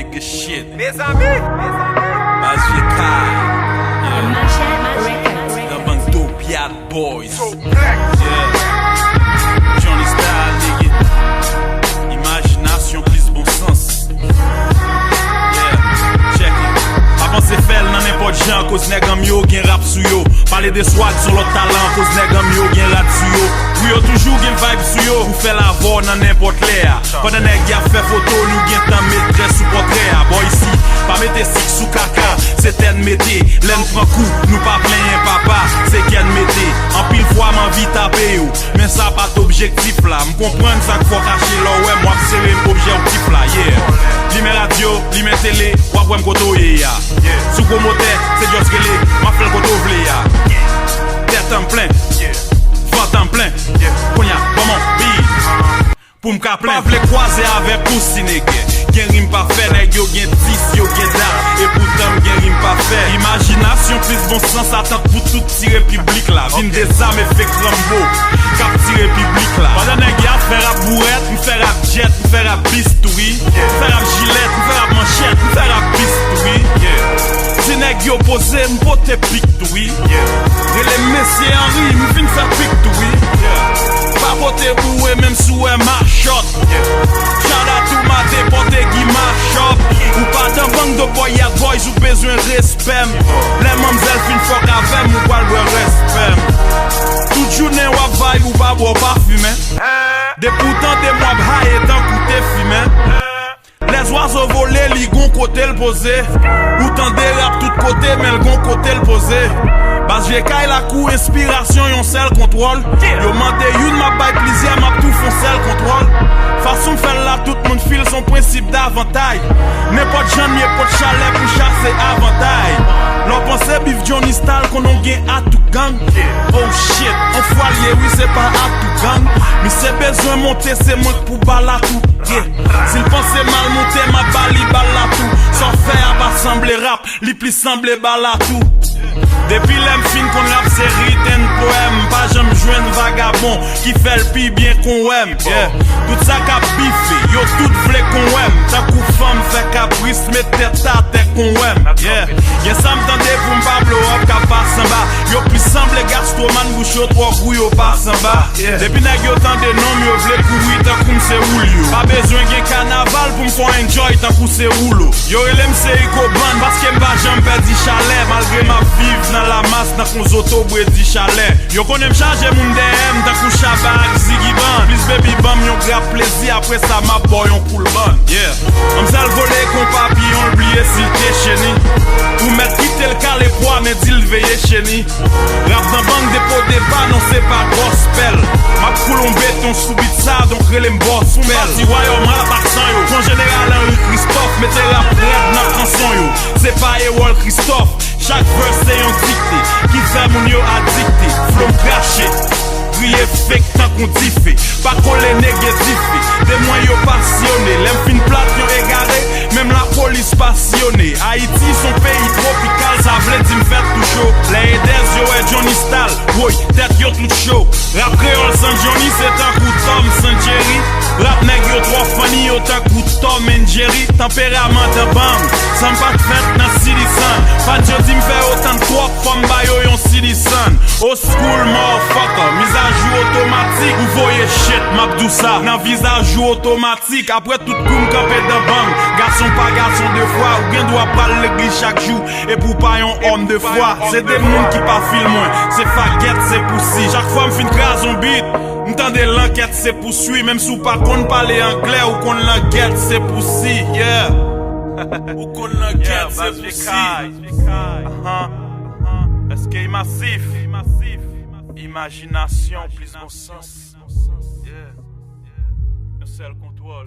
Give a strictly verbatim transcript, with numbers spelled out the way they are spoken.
Nigga shit. Mezanmi. Baz vye kay. Yeah. Nan bank Dope Yard Boys. Yeah. Johnny Style, nigga. Imajinasyon plis bon sans. Yeah. Check it. Pa panse fè l nan nenpòt jan, koz nèg anm yo gen rap sou yo. Pale de swag, se yon lòt talan, koz nèg anm yo gen rad sou yo. Pou yo toujou gen vibe sou yo, pou fè lavò nan nenpòt lè a. Pandan nèg y ap fè foto, nou gentan met krè sou pòtrè a. Bò isi, pa mete sik sou kaka, se tè n mete. Lè n pran kou, nou pa plenyen papa, se kè n mete. Anpil fwa m anvi tape yo, men sa pa t objektif la. M konprann sa k fè w kache lè w wè m, w ap sere m objektif la, yeah. Limen radyo, limen tele, w ap wè m kote w ye a. Sou pwomotè, se just rele, m ap fè l kote w vle a. Tèt an m plen, vant an m plen, kounye a, ban m yon beat pou m ka plen. Pa vle kwaze avèk ou si nèg gen rim pa fè, nèg yo gen dis, yo gen dat, epoutan m gen rim pa fè. Imajinasyon plis bon sans, atant pou tout ti repiblik la. Vin dezame fake Rambo k ap tire piblik la. Pandan nèg y ap fè rap bourèt, m fè rap jet, m fè rap bis tou wi. M fè rap jilèt, m fè rap manchèt, m fè rap bis tou wi. Si nèg yo poze, m pote pik tou wi. Rele m mesye Henry, m vin fè pik tou wi. Pa pote boure menm si w wè m a chòt. Shout out to my depòte ki machòp. Ou pa dan bang de boy, yat boys, ou bezwen respè m. Lè manmzèl fin fòk avè m, ou pral bwè respè m. Tout jounen w ap vibe, ou pa bwè, w pa fimen. Depi w tande m w ap haye tankou te fimen. Lè zwazo vole, li gon kote l poze. Ou tande rap tout kote, men l gon kote l poze. Baz vye kay lakou, enspirasyon yon sèl kontwòl. Yo mande youn, m ap bay plizyè, m ap tou fon sèl kontwòl. Fason m fè l la, tout moun fil, s on prensip davantay. Nenpòt jan n ye, pot chalè pou chase avantay. Lè w panse Beef Johnny Style, konnen w gen atout gang. Oh shit, on fwa l ye, wi, se pa atout gang. Misye bezwen monte, se mwen k pou ba l atout. Yeah. Si l panse mal monte, m ap ba li bal la tou. Sa w fè a pa sanble rap, li plis sanble bal la tou. Depi lè m fin konn rap se rit and poèm, m pa janm jwenn vagabon ki fè l pi byen kon wè m. Yeah. Tout sa k ap bife, yo tout vle kon wè m. Tankou fanm fè kapris, met tèt atè kon wè m. Yeah. Gen sa m tande pou m pa blow up, k ap pase anba. Yo plis sanble gastroman, bouch yo twò gou, yo pase anba. Yeah. Depi nèg yo tande non m, yo vle kouri tankou m se Julio. Pa bezwen gen kanaval pou m fè w enjoy tankou se woulo. Yo rele m se Rico Band paske m pa janm pèdi chalè, malgre m ap viv nan lamas tankou zotobre di chalè. Yo konnen m chaje moun dèyè m tankou Shabba ak Ziggy Band. Plis baby ban m yon grap plezi, apre sa m ap ba w yon koul bann. Yeah. Manmzèl vole kon papiyon, l bliye si l te cheni. Ou mèt kite l kale pwa, men di l veye cheni. Rap nan bang depo depa, non se pa gospel. M ap koule yon beton sou beat sa, donk rele m Boss Pèl. Pou m pati wayòm rap ak san yo. Kon jeneral Henri Christophe, mete rap rèd nan kanson yo. Se pa Erol Christophe, chak verse se yon dikte ki fè moun yo adikte. Flow m krache, griye fake tankou dife. Pa kole nèg gen dife. Temwen yo pasyone, lè m fin plat yo egare. Menm lapolis pasyone. Ayiti s on peyi twopikal, sa vle di m fèt tou cho. Lè edèz yo wè Johnny Style, woy, tèt yo tout cho. Rap kreyòl san Johnny se tankou Tom san Jerry. Rap nèg yo twò funny, yo tankou Tom and Jerry. Tanperaman dan bang, san m pa t fèt nan City Sun. Fans yo di m fè yo tann twòp, fò m ba yo yon City Sun. Old school motherfucker, mizajou otomatik. Ou voye shit, m ap di w sa nan vizaj ou otomatik. Apre tout kou m kanpe dan bang, gason pa gason de fwa. Ou gen dwa pral legliz chak jou, epi w pa yon òm de fwa. Se de moun ki pa fil mwen, se fagèt, se pousi. Chak fwa m fin kraze yon beat, m tande lankèt se pouswi. Menm si w pa konn pale anglè, ou konn langèt se pousi. Yeah. Ou konn langèt se pousi. S K Massif. Imajinasyon plis bon sans. Yeah. Yon sèl kontwòl.